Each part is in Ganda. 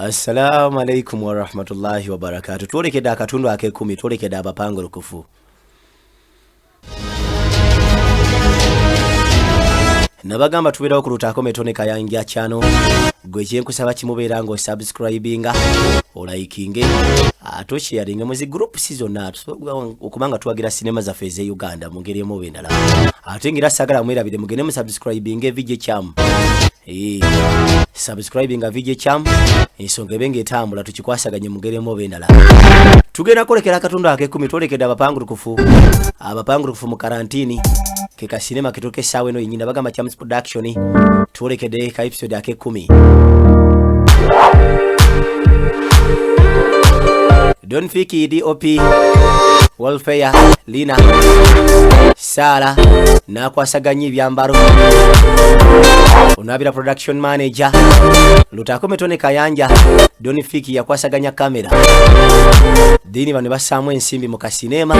Assalamu alaikum warahmatullahi wabarakatu. Twolekedde akatundu ak'ekkumi, twolekedde abapangulukufu. Nabagamba tubeerawo ku Lutaako Metone Kayanja Channel. Gwe kyenkusaba kimubeera ng'osubscribinga, olayikinge, ate osharinge mu zi groups zonna, tusobola okuba nga tuwagira sinema zaffe ez'e Uganda mu ngeri emu oba endala. Ate ng'era saagala mwerabire, mugende mu subscribinge VJ Cham. Subscribing VJ Cham, ensonga ebe ng'etambula, tukikwasaganye mu ngeri emu oba endala. Tugenda kwolekera akatundu ak'ekkumi, twolekedde abapangulukufu. Abapangulukufu mu karantini ke kasinema ketuuka essaawa eno yennyini. Bagamba Chams Production, twolekedde ka episode ak'ekkumi. Don Fiki DOP, Welfare Lina Sara n'akwasaganya ebyambalo, onabira production manager Lutaako Metone Kayanja. Don Fiki yakwasaganya kamera, then bano bassaamu ensimbi mu kasinema,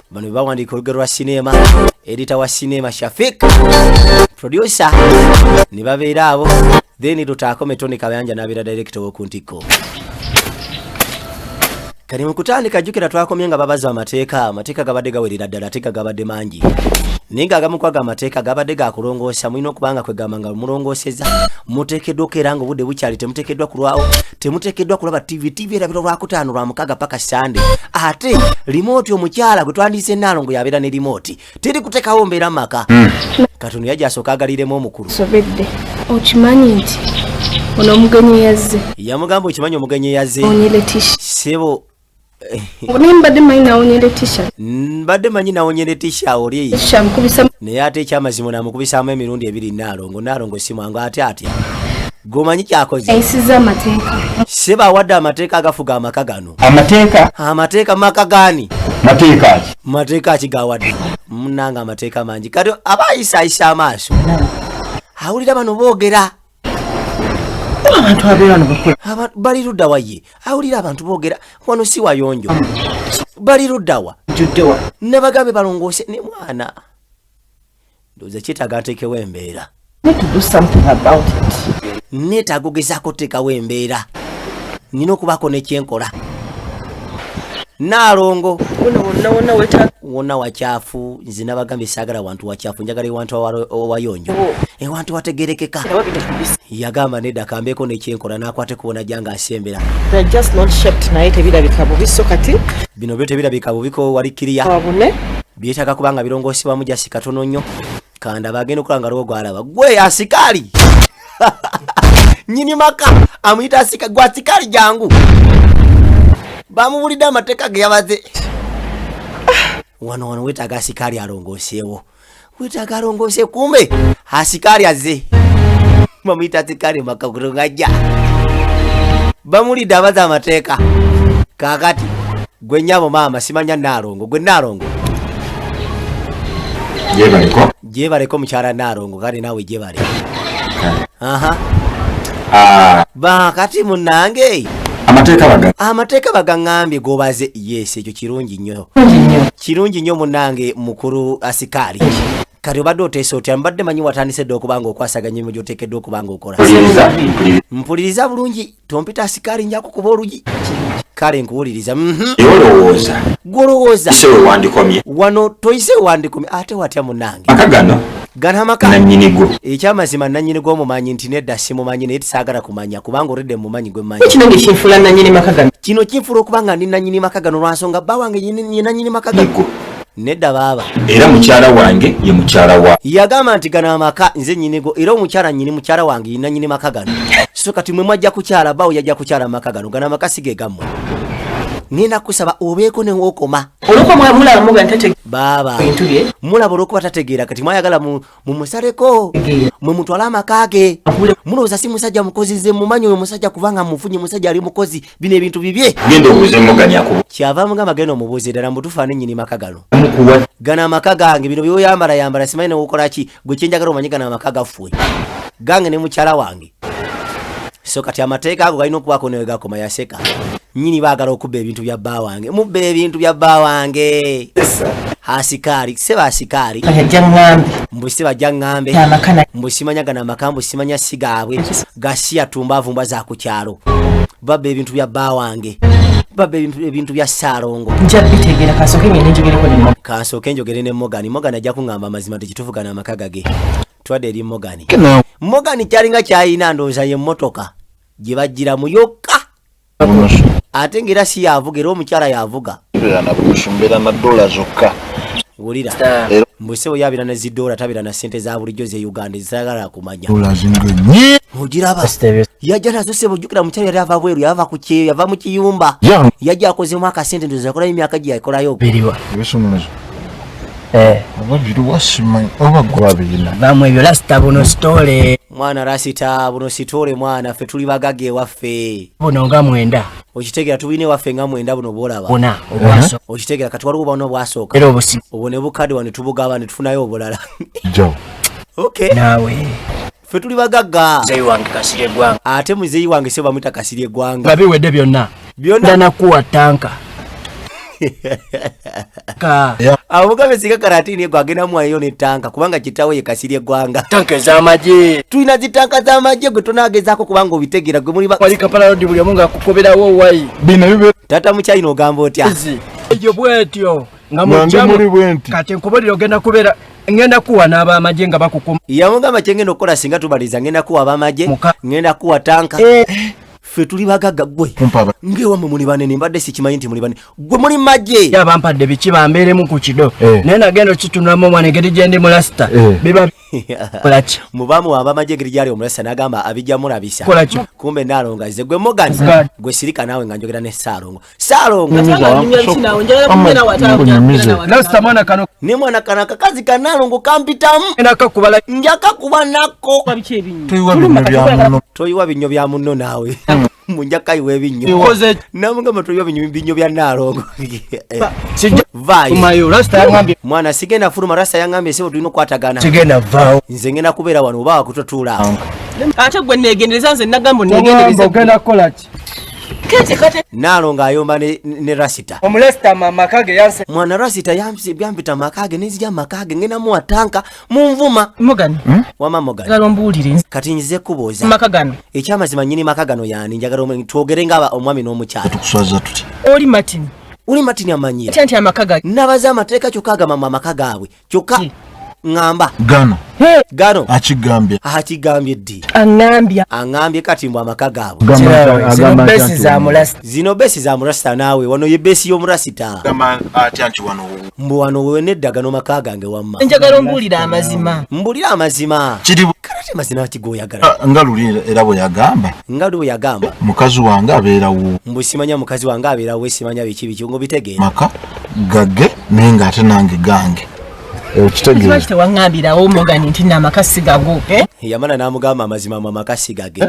bano bawandiika olugero lwa sinema, editor wa sinema Shafik, producer ne babeera abo, then Lutaako Metone Kayanja n'abeera director w'oku ntikko. Kati mu kutandika, jjukira twakomye nga babaza amateeka. Amateeka gabadde gawerera ddala, ate gabadde mangi, naye nga agamu kwago amateeka gabadde gakulongoosa. Mulina okuba nga kwegamba nga mulongooseza, muteekeddwa okukeera nga obudde bukyali, temuteekeddwa kulwawo, temuteekeddwa kulaba TV. TV erabira Lwakutaano, Lwamukaaga paka Sande. Ate remote omukyala gwe twandiise Naalongo yabeera ne remote, teri kuteekawo mbeera mu maka. Katono yajja asooka agaliremu omukulu. Sobedde, okimanyi nti ono omugenyi yazze? Yamugamba, okimanyi omugenyi yazze? Awonye Letisha. Sebo. Naye mbadde manyi nawonye Letisha. Mbadde manyi nawonye Letisha oli. Letisha mukubisa. Naye ate ekyamazima namukubisaamu emirundi ebiri. Naalongo, Naalongo si mwangu. Ate atya gomanyi kyakoze? Ayisiza amateeka. Seba, awadde amateeka agafuga amaka gano. Amateeka? Amateeka maka gaani? Mateeka ki? Mateeka ki gawadde munanga? Amateeka mangi. Kati aba ayisaayisa amaaso, awulira bano boogera. Abantu abeera wano bakola. Bali ludda wa? Ye awulira abantu boogera, wano si wayonjo, bali ludda wa? Juddewa? Nabagambe balongoose ne mwana, ndowooza kyetaaga nteekewo embeera. Need to do something about it. Neetaaga ogezaako oteekawo embeera, nina okubaako nekyenkola, Naalongo. Wona wonna wonna wetaaga. Wonna wakyafu. Nze nabagambye saagala wantu wakyafu, njagala ewantu awayonjo, ewantu wategerekeka. Nabo bino kubisa. Yagamba nedda, kambeeko nekyenkola, n'akwate kubona janga asembera. They're just not shaped, naye tebirabika bubi, so kati Bino byo tebirabika bubiko, wali kiriya. Wabune. Byetaaga kubanga birongosebwamu jasi katono nnyo. Kanda bagenda okulaba nga lwo gwalaba gwe asikaali nyini maka amuyita asika gwe asikaali jangu, bamubulidde amateeka ge yabaze wano. Wano wetaaga asikaali alongooseewo, wetaaga alongoose. Kumbe asikaali azze, bamuyita asikaali makagulu ngajja bamulidde abaze amateeka. Kaakati gwe nyabo maama simanya Naalongo, gwe Naalongo. Gyebaleko. Gyebaleko mukyala Naalongo, kale naawe gyebale. Aha. Ah, Bakati munange. Amateeka baga Amateeka bagaŋŋambye gobaze. Yes, ekyo kirungi nnyo. Kirungi nnyo munange mukulu asikaali. Kati obadde oteesa otya? Mbadde manyi watandise dda okuba nga okwasaganya emirimu gy'oteekeddwa okuba nga okola. Mpuliriza, mpuliriza. Mpuliriza bulungi, tompita asikaali, nja kukuba olugi. Kale nkuwuliriza. Olowooza Gwolowooza ise we wandikomye? Wano toyise wandikomye, ate watya munange? Maka gano Gano amaka nannyini gwo. Ekyamazima nannyini gw'omumanyi nti nedda simumanyi, naye tisaagala kumanya kubanga olwedde mumanyi gwe mmanyi. Kino nge kinfuula nannyini maka gano. Kino kinfuula okuba nga ndi nannyini maka gano lwansonga bba wange ye nannyini maka gano. Nigwo. Nedda baaba. Era mukyala wange ye mukyala wa Yagamba nti gano amaka nze nnyinigo, era omukyala nnyini mukyala wange ye nannyini maka gano. So kati mwe mwajja kukyala, bawo yajja kukyala maka gano, gano amaka si ge gammwe. Ngenda kusaba obeeko ne wookoma. Olwokuba mulaba muga ntate Baaba bintu bye. Mulaba olwokuba tategeera, kati mwayagala mumusaleko. Tegeera. Mwe mutwale amaka ge. Akule. Mulowooza si musajja mukozi? Nze mumanyi oyo musajja kubanga mufunye musajja ali mukozi, bino ebintu bibye. Genda obuuze Morgan akubu. Kyava mugamba genda omubuuze ddala mutuufu ani nnyini maka gano. Mukuwa. Gano amaka gange, bino byoyambala yambala simanyi newokola ki, gwe kyenjagala omanyi gano amaka gaffwe, gange ne mukyala wange. So kati amateeka ago galina okubaako newe gakoma. Yaseka nyini, baagala okubba ebintu bya bba wange, mubba ebintu bya bba wange. Asikaali seba, asikaali. Kati ajja ŋŋambe. Mbu si bajja ŋŋambe. Amaka Mbu simanya gano amaka, mbu simanya si gaabwe, gasiya tumbaavu, mbwa za ku kyalo. Babba ebintu bya bba wange, babba ebintu bya Ssaalongo. Nja bitegeera, kasooke ngende njogereko ne Morgan. Kansooke njogere ne Morgan. Morgan ajja kuŋŋamba amazima nti kituufu gano amaka gage. Twadde eri Morgan. Morgan kyalinga kyayina, ndowooza ye mmotoka gye bagiramu yokka, ate ng'era si yavuga, era omukyala yavuga. Mbeera na bunusu, mbeera na dola zokka. Wulira. Era mbuse yabeera ne zidoola, tabeera na ssente za bulijjo ze Uganda ezitayagala kumanya. Dola zinge nye. Ogiraba, yajja nazo sebo. Jjukira mukyala yali ava bweru, yava ku kyeyo, yava mu kiyumba. Yajja akozemu akasente, ndowooza yakolayo emyaka gye yakolayo. Biriwa? Ebisumuluzo? Eh. Oba biriwa simanyi, oba gwe babirina. Bamu ebyo lasita, buno sitole. Mwana rasita, buno sitole mwana, ffe tuli bagaga ewaffe. Buno nga 90. Okitegeera, tulina ewaffe nga 90 buno bwolaba. Buna obwaso. Okitegeera, kati waliwo bano bwasooka. Era obusi. Obwo ne bukadde wano tubugaba ne tufunayo obulala. Jawo. Okay. Naawe. Ffe tuli bagagga. Muzeeyi wange Kasirye Eggwanga. Ate muzeeyi wange se bamwita Kasirye Eggwanga. Nga biwedde byonna. Byonna. Ndanakuwa tanka ka. Amugambe singa karatini egwo agenda muwayo ne tanka, kubanga kitaawe ye Kasirye Eggwanga. Tanka ez'amagye. Tulina zitanka z'amagye, gwe tonagezaako kubanga obitegeera gwe muli wali Kampala Road, buli omu ng'akukubirawo wayi. Bino bibe. Tata mukyayina, ogamba otya? Egyo bwetyo nga nga ndi mujjamu muli bwe nti. Kati nkubulira, ogenda kubeera, ngenda kuwa n'abamagye nga bakukuma. Yamugamba kyengenda okukola singa tubaliriza, ngenda kuwa abamagye. Ngenda kuwa tanka. Ffe tuli bagagga gwe. Kumpa Ng'ewammwe muli banene, mbadde sikimanyi nti muli banene, gwe muli magye. Yabampadde biki bambeeremu ku kido. Eh. Naye nagenda okitunulamu omwana, engeri gye ndi mulasita. Eh. Biba kolaki? Mubamu abamagye engeri gyali omulasa n'agamba abijja mulabisa. Kolaki? Kumbe naalonga ze gwe Morgan. God. Gwe sirika naawe nga njogera ne Saalongo. Saalongo. Nyumiza. Lasita mwana kano. Ne mwana kano akakazi kanaalongo kampitamu. Ngenda kakubala. Njakakuba nako. Toyiwa bino bya muno. Toyiwa binnyo bya munno naawe, munjakayiwa ebinnyo. Koze. Namugamba toyiwa binnyo bya naalongo. Sijja vaayo. kumayo, lasita yangambye. Mwana sigenda fuluma, rasa yangambye sebo tulina okukwatagana. Sigenda vaawo. Nze ngenda kubeera wano oba wakutotuula awo. Ate gwe neegendereza, nze nagamba ogamba oneegendereza. Ogenda kukola ki? Naalongo ayomba ne rasita. Omulasita amaka ge yanse. Mwana rasita yampita makage nenzija makage, ngenda muwa tanka munvuma. Morgan. Wama Morgan. Njagala ombuulire. Kati nzize kubuuza. Maka gano. Ekyamazima nyini maka gano yani njagala twogere nga omwami n'omukyala. Tukuswaza tuti? Oli Martin. Uli Martin amanyira. Atya nti amaka ga Nabaza amateeka kyokka agamba amaka gaabwe kyokka ŋŋamba. Gano. Gano. Akigambye? Akigambye ddi? Aŋŋambya. Aŋŋambye kati mbu amaka gaabwe. Zino besi za mulasita. Zino besi za murasita naawe, wano ye besi y'omurasita. Agamba atya nti wano? Mbu wano we nedda, gano maka gange wamma. Njagala ombuulire amazima. Mbulire amazima. Kiri Kalate mazima kigoyagala. Nga luli era bwe yagamba. Nga luli bwe yagamba. Mukazi wange abeerawo. Mbu simanya mukazi wange abeerawo, simanya biki biki ng'obitegeera. Maka gage naye ng'ate nange gange, okitegeera? Lwaki tewaŋŋambirawo Morgan nti naamaka si gago, eh? Yamala n'amugamba amazima mu amaka si gage.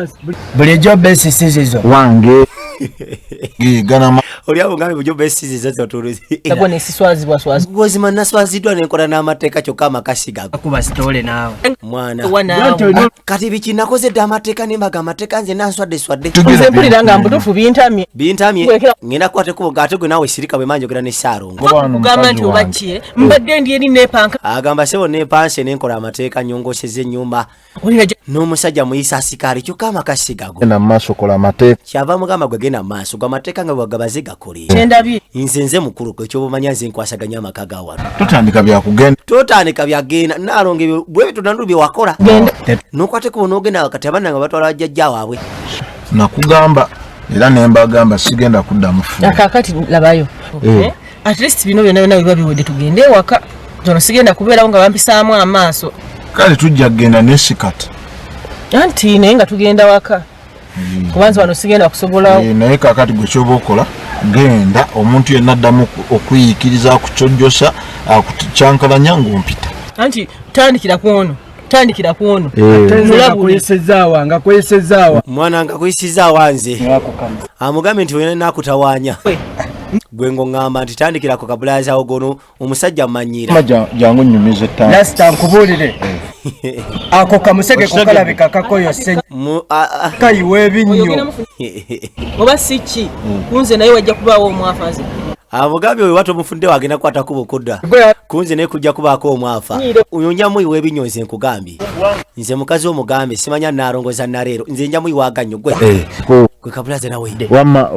Bulijjo besi si zizo. Wange gana. Oli amugambe bulijjo besi zizo zotuluzi. Gago nesiswazibwa swazi. Gozima naswaziddwa nenkola n'amateeka kyokka amaka si gago. Kuba sitole naawe. Mwana. Wa naawe. Kati biki nakoze dda amateeka nembaga amateeka nze nanswadde swadde. Nze mpulira nga mbutuufu bintamye. Bintamye. Gwekera- Ngenda kukwata ekkubo ng'ate gwe naawe sirika bwe manjogera ne Ssaalongo. Kugamba nti oba ki, mbadde ndi eri neepanka. Agamba sebo nempanse nenkola amateeka, nyongoseza ennyumba. Olina gye- N'omusajja muyisa asikaali kyokka amaka si gago. Genda mu maaso, kola amateeka. Kyava mugamba gwe genda mu maaso gwe amateeka nga bwagabaze gakole. Kyendabye. Nze mukulu gwe kyobumanya, nze nkwasaganya amaka ga wano. Totandika byakugenda. Totandika byagenda naalongo ebyo bwe bityo nandu bye wakola. Genda. N'okwata ekkubo n'ogenda, kati abaana nga batwala bajjajja waabwe. Nakugamba era ne mbagamba sigenda kuddamu funa. Akaakati labayo. Eh. Eh? At least bino byonna byonna biba biwedde, tugende ewaka. Zono sigenda kubeerawo nga bampisaamu amaaso. Kale tujja kugenda nesikati. Anti naye nga tugenda waka, kubanza wano sigenda kusobola. Eh, naye kakati gwe kyoba okola, genda, omuntu yenna addamu okuyiikiriza, akukyojjosa, akukyankalanya, ng'ompita. Anti tandikira ku ono, tandikira ku ono. Nga Mulabule. kuyisizaawa, nga kuyisizaawa. Mwana nga kuyisizaawa nze amugambe nti olina nakutawaanya gwe ngoŋŋamba nti tandikira ku kabulazaawo gono omusajja mmanyiira. Jangu nyumiza ettaano. Lasita nkubuulire, ako kamusege kukalabika kakoyose. Kayiwa ebinnyo. Oba si ki, kunze naye wajja kubaawo omwafa nze. Amugambye oyo watomufunde wagenda kukwata kubo kudda kunze naye kujja kubaako omwafa oyo njamuyiwa ebinnyo. Nze nkugambye, nze mukazi omugambe simanya naalongoza naleero, nze njamuyiwa agannyo gwe. Gwe kabulaza nawe. Wamma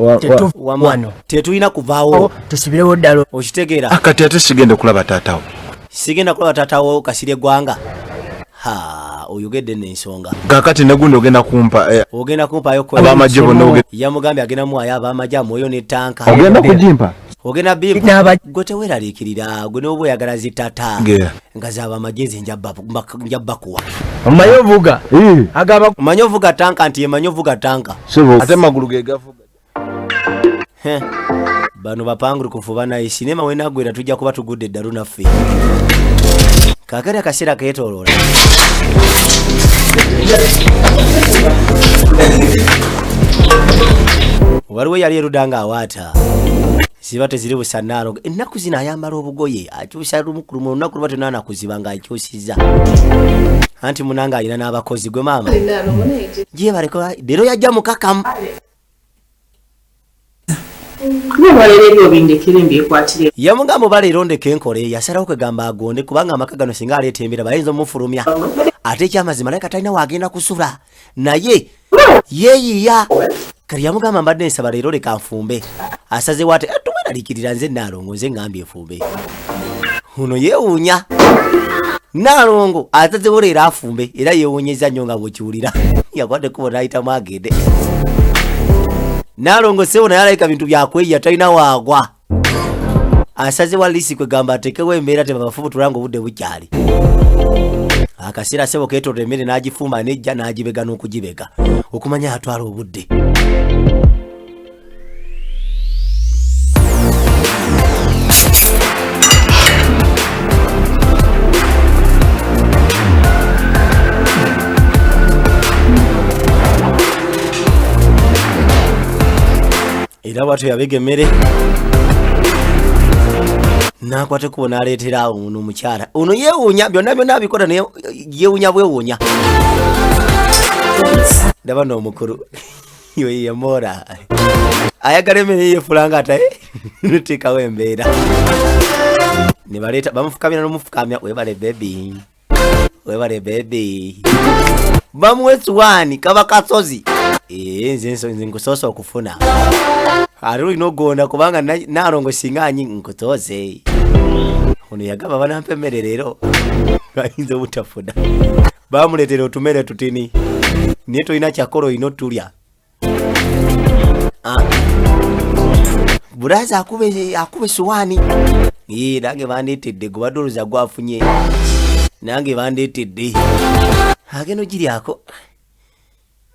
Wamma Wano. Tetulina kuvaawo. Tusibirewo ddala. Okitegeera? Kati ate sigenda kulaba taatawo. Sigenda kulaba taatawo Kasirye Ggwanga. Ha, oyogedde nno ensonga. Kakati negundi ogenda kumpa Ogenda kumpayo ab'amagye bonna Yamugambye agenda muwayo ab'amagye amwoyo n'ettanka. Ogenda kugimpa? Ogenda bimpa. Gwe teweeraliikirira, gwe n'oba oyagala zitata nga zaba amagye nze nja bakuwa. Omanyi ovuga? Agaba Omanyi ovuga tanka nti yemanyi ovuga tanka. Ate amagulu ge gavuga. Heh. Bano bapangulukufu banaye sinema wenaggwera tujja kuba tugudde eddalu naffe. Kaakati akaseera keetooloola. Waliwo eyali erudda ng'awaata. Ziba teziri busa Nnaalongo. Ennaku zino ayambala obugoye akyusa lumu ku lumu, olunaku luba tenaana kuziba ng'akyusizza. Anti munange alina n'abakozi gwe maama. Gyebaleko leero yajja mukakamu. Yamugamba oba leero ndeke enkole, yasalawo kwegamba agonde kubanga amaka gano singa aleeta embeera bayinza omufulumya. Ate ekyamazima alabika talina w'agenda kusula naye yeeyiya. Kati yamugamba mbadde nsaba leero leka nfumbe. Asazeewo ate tumweraliikirira nze Nnaalongo nze ŋŋambye nfumbe. Ono yeewuunya. Nnaalongo asazeewo leero afumbe era yeewuunyizza nnyo nga bw'okiwulira. Yakwata ekkubo n'ayitamu agende. Nnaalongo ssebo naye alabika bintu byakweyiya talina waagwa. Asazeewo lisi kwegamba ateekewo embeera tebabafubutula ng'obudde bukyali. Akaseera ssebo keetoolodde emmere n'agifumba n'ejja n'agibega n'okugibega okumanya atwala obudde. Era bw'atyo yabega emmere n'akwata ekkubo n'aleetera awo ono omukyala. Ono yeewuunya byonna byonna abikola naye yeewuunya bwewuunya. Ndaba nno omukulu yo ye Moora. Ayagala emmere yeefuula nga ate nuteekawo embeera. Ne baleeta bamufukamira n'omufukamya, weebale baby. Weebale baby. Bamuwa essuwaani kaba kasozi. Nze nze nkusoose okufuna. Ate olina okugonda kubanga Nnaalongo singa anyi nkutoose. Ono yagamba banampa emmere leero. Ayinza obutafuna. Baamuleetera otumere tutini. Naye tolina kyakola olina otulya. Bulaaza akuba essuwaani. Nange bandeetedde gwe badde olowooza gwafunye. Nange bandeetedde. Agenda ogiryako.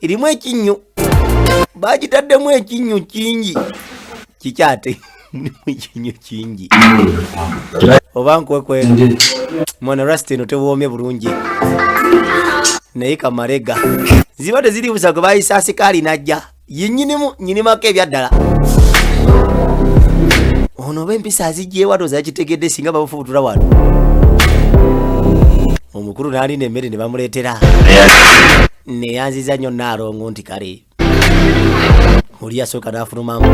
Erimu ekinnyo. Baagitaddemu ekinnyo kingi. Kikyate. Mulimu ekinnyo kingi. Oba nkwekwe. Mwana Rasta eno tewoomye bulungi. Naye kamalega. Ziba teziri busa gwe bayise asikaali n'ajja. Ye nnyinimu, nnyinimako ebyaddala. Ono oba empisa aziggyewo ate ozakitegedde singa bamufubutura wano. Omukulu n'alinda emmere ne bamuleetera. Neyanziza nnyo Nnaalongo nti kale. Oli yasooka n'afulumamu.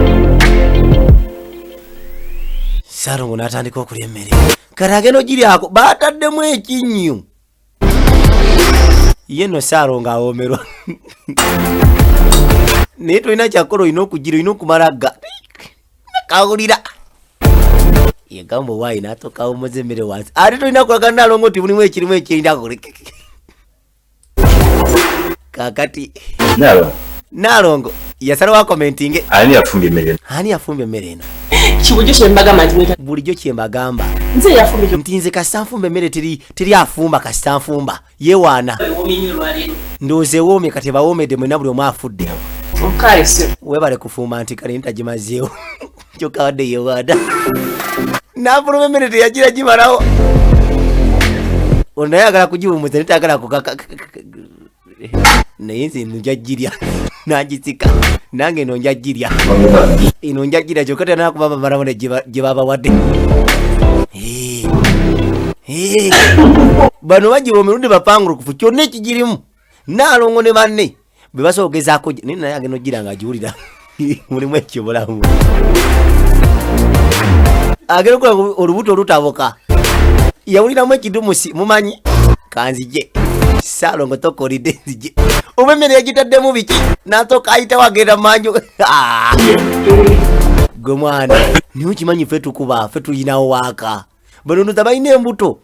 Ssaalongo n'atandika okulya emmere. Kale agenda ogiryako baataddemu ekinnyo. Ye nno Ssaalongo awoomerwa. Naye tolina kyakukola olina okugira olina okumala ga. Kawulira. Yagamba owaayi n'atooka awummuza emmere wansi. Ate tolina kulaga Nnaalongo nti mulimu ekirimu eky'enjawulo. Kaakati Nnaalongo yasalawo akomentinge. Ani yafumbye emmere eno? Ani yafumbye emmere eno? Bulijjo kye mbagamba nti weta- Bulijjo kye mbagamba. Nze yafumbye. Nti nze kasita nfumba emmere teri afumba kasita nfumba. Yeewaana. Ewoomye nnyo olwaleero. Ndowooza ewoomye kati bawoomedde mwenna buli omu afudde. Kale ssebo. Weebale kufumba nti kale ntagimazeewo. Kyokka abadde yeewaana. N'afuluma emmere teyagira gimalawo. Ono naye ayagala kugiwummuza naye tayagala kukaka. Naye nze nja girya. N'agisika. Nange eno nja girya. Eno nja girya kyokka tannaba kuba bamalawo ne gye babawadde. Bano bagiwa emirundi bapangulukufu kyonna ekigirimu. Nnaalongo ne banne bwe basobola okugezaako naye naye agenda ogira ng'agiwulira. Mulimu ekibulamu. Agenda okulaba olubuto olutabuka. Yawuliramu ekidumusi mumanyi kanzije. Saalongo tokolidde nzije oba emmere yagitaddemu biki nasooka ayitawo agenda manju. Ah! Gwe mwana naye okimanyi ffe tukuba ffe tulinawo waaka banonoza balina embuto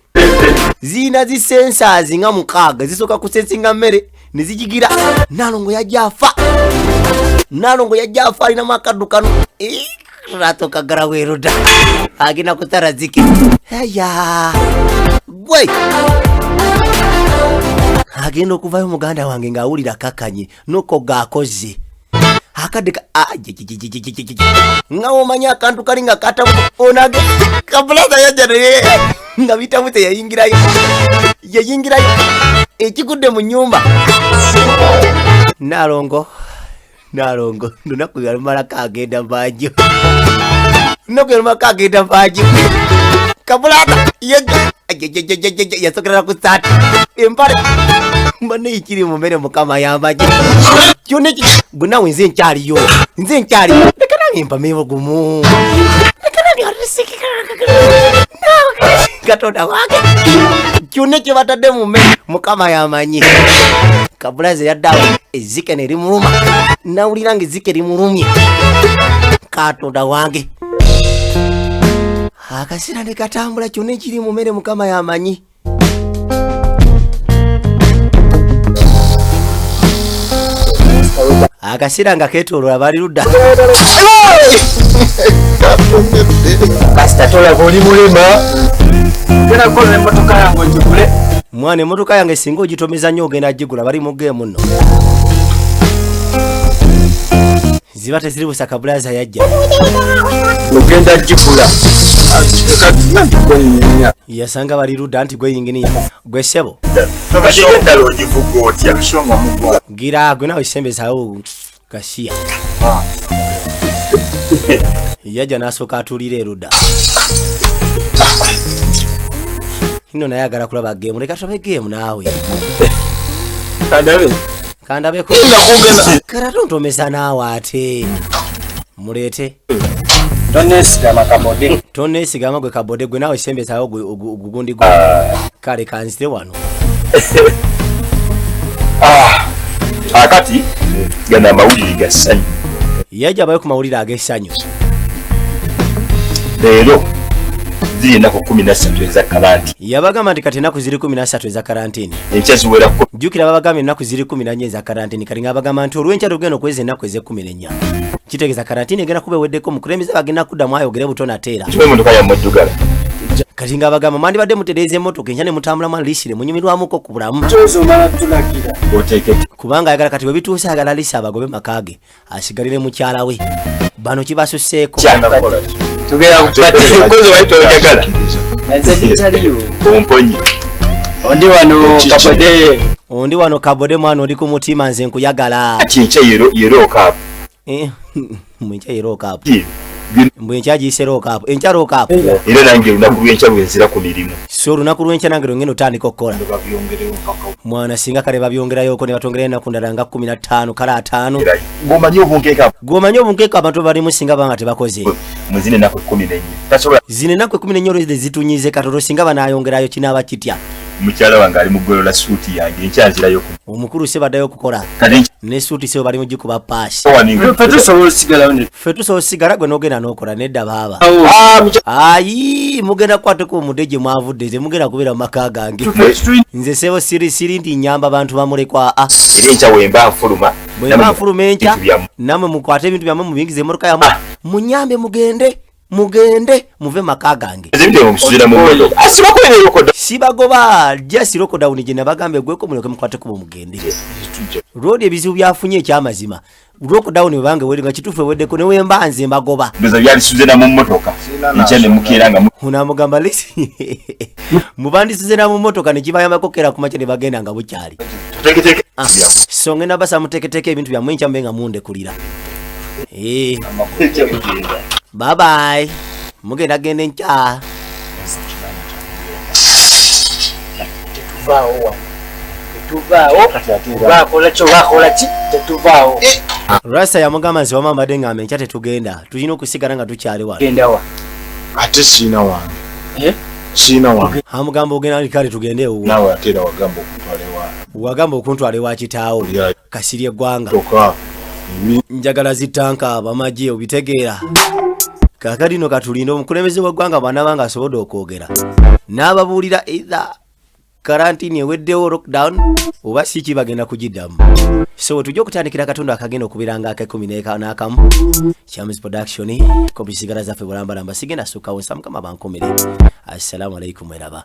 ziyina zi sensors nga 6 zisooka kusensinga mmere ne zigigira. Nalongo yajja afa, Nalongo yajja afa alinamu akaddu kano ratoka garaweruda agenda kutara ziki aya gwe agenda okuvayo muganda wange ng'awulira kakanye noko gaakoze akadde nga omanyi akantu kali nga katabu onage kabulaza yajja naye nga bitabuse yayingirayo yayingirayo ekigudde mu nnyumba. Nalongo Nalongo lunaku yalumalako agenda banjo lunaku yalumalako agenda banjo kabulaza yajja yasokera ku saati empale mbona ekiri mu mmere mukama yambaje kyonna gwe naawe nze nkyaliyo nze nkyaliyo leka nange mpameewo gumu leka nange Katonda wange kyonna kye batadde mu mmere mukama yamanyi. Kabulaza yadde awo ezzike ne limuluma nawulira nga ezzike limulumye Katonda wange akaseera ne katambula kyonna ekiri mu mmere mukama yamanyi. Akaseera nga keetooloola bali ludda. Kasita tolaba oli mulema. Genda kukola emmotoka yange ogigule. Mwana emmotoka yange singa ogitomeza nnyo ogenda gigula bali mu geemu nno. Ziba teziri busa kabulaza yajja. Ogenda gigula. Yasanga bali ludda nti gwe yinginiya gwe ssebo. Gira gwe nawe sembezaawo gasiya. Yajja n'asooka atuulira erudda. Nno naye ayagala kulaba geemu leka tulabe geemu naawe. Kandabe. Kandabeko. Kala tontomesa naawe ate. Muleete. Toneesigama kabode. Toneesigama gwe kabode gwe naawe sembezaawo ogugundi gwe. Kale kanzire wano. Akati gano amawulire ga ssanyu. Yajja abayo ku mawulire ag'essanyu. Leero ziri ennaku 13 eza karantiini. Yabagamba nti kati ennaku ziri 13 eza karantiini. Enkya ziwera ko. Jjukira babagambye ennaku ziri 14 eza karantiini kati ng'abagamba nti olw'enkya tugenda okweza ennaku ez'ekkumi n'ennya. Kitegeeza karantiini egenda kuba eweddeko omukulembeze bagenda kuddamu ayogere buto nateera. Tuwe emmotoka yammwe eddugala. Kati ng'abagamba mwandibadde mutereeza emmotoka enkya ne mutambulamu alisire munyumirwamuko ku bulamu. Kyoza omala tulagira. Oteekete. Kubanga ayagala kati bwe bituuse ayagala Lisa abagobe maka ge asigalire mukyala we. Bano kibasusseeko. Kyanakola ki? Tugenda kupata. Kozi wali toyagala. Nze nditaliyo. Omponye. Ondi wano kabode. Ondi wano kabode mwana oli ku mutima nze nkuyagala. Ati enkya yero okaapu. Mbu enkya yero okaapu. Ki? Mbu enkya agiyise okaapu. Enkya okaapu. Era nange olunaku lw'enkya lwenzira ku mirimu. So olunaku lw'enkya nange lwengenda otandika okukola. Mwana singa kale babyongerayoko ne batongerayo ennaku ndala nga 15 kale 5. Gw'omanyi obunkeeka. Gw'omanyi obunkeeka abantu balimu singa banga tebakoze. Mu zino ennaku 14. Tasobola. Zino ennaku 14 olwedde zitunyize katono singa banaayongerayo kinaaba kitya. Mukyala wange ali mu ggolola suuti yange enkya nzirayo ku. Omukulu se baddayo okukola. Kati Ne suuti se bali mu gikuba paasi. Ffe tusobola osigalawo ne. Ffe tusobola osigala gwe n'ogenda n'okola nedda baaba. Ayi mugenda kukwatako omudde gye mwavudde temugenda kubeera mu maka gange. Nze ssebo siri siri nti nnyamba bantu bamulekwa a. Era enkya bwe mba nfuluma. Bwe mba nfuluma enkya nammwe mukwate ebintu byammwe mubiyingize emmotoka yammwe. Munyambe mugende. Mugende muve maka gange. Sibagoba just lockdown gye nabagambe gweko muleke mukwate kubo mugende. Road ebizibu byafunye ekyamazima. Lockdown bwange weri nga kitufu eweddeko ne wemba nze mbagoba. Ndoza byali na mu mmotoka. Enkya ne mukeera nga unamugamba lisi. Mubandisize na mu mmotoka ne kibayambako kera ku makya ne bagenda nga bukyali. Teketeke. So ngenda basa muteketeke ebintu byammwe enkya mbe nga mundekulira. Bye bye. Mugenda genda enkya. Tetuvaawo wano. Tetuvaawo. Bakola kyo bakola ki? Tetuvaawo. Rasa yamugamba nti wamma mbadde ngamba enkya tetugenda. Tulina okusigala nga tukyali wano. Genda wa? Ate siina wange. Siina wange. Amugamba ogenda kale tugende ewuwo. Naawe ate era wagamba okutwala ewa Wagamba okuntwala ewa kitaawo. Yeah. Kasirye eggwanga. Toka. Njagala zitanka abamagye, obitegeera. Kaakati no katulinde omukulembeze w'eggwanga bw'anaaba nga asobodde okwogera n'ababuulira either karantini eweddewo, lockdown, oba si ki bagenda kugiddamu. So tujja okutandikira katundu akagenda okubeera nga akekumi n'akamu. Chams Production, kopi sigala zaffe bulambalamba. Sigenda sukkawo, nsa Mukama bankomere. Assalamu alaikum. Eraba.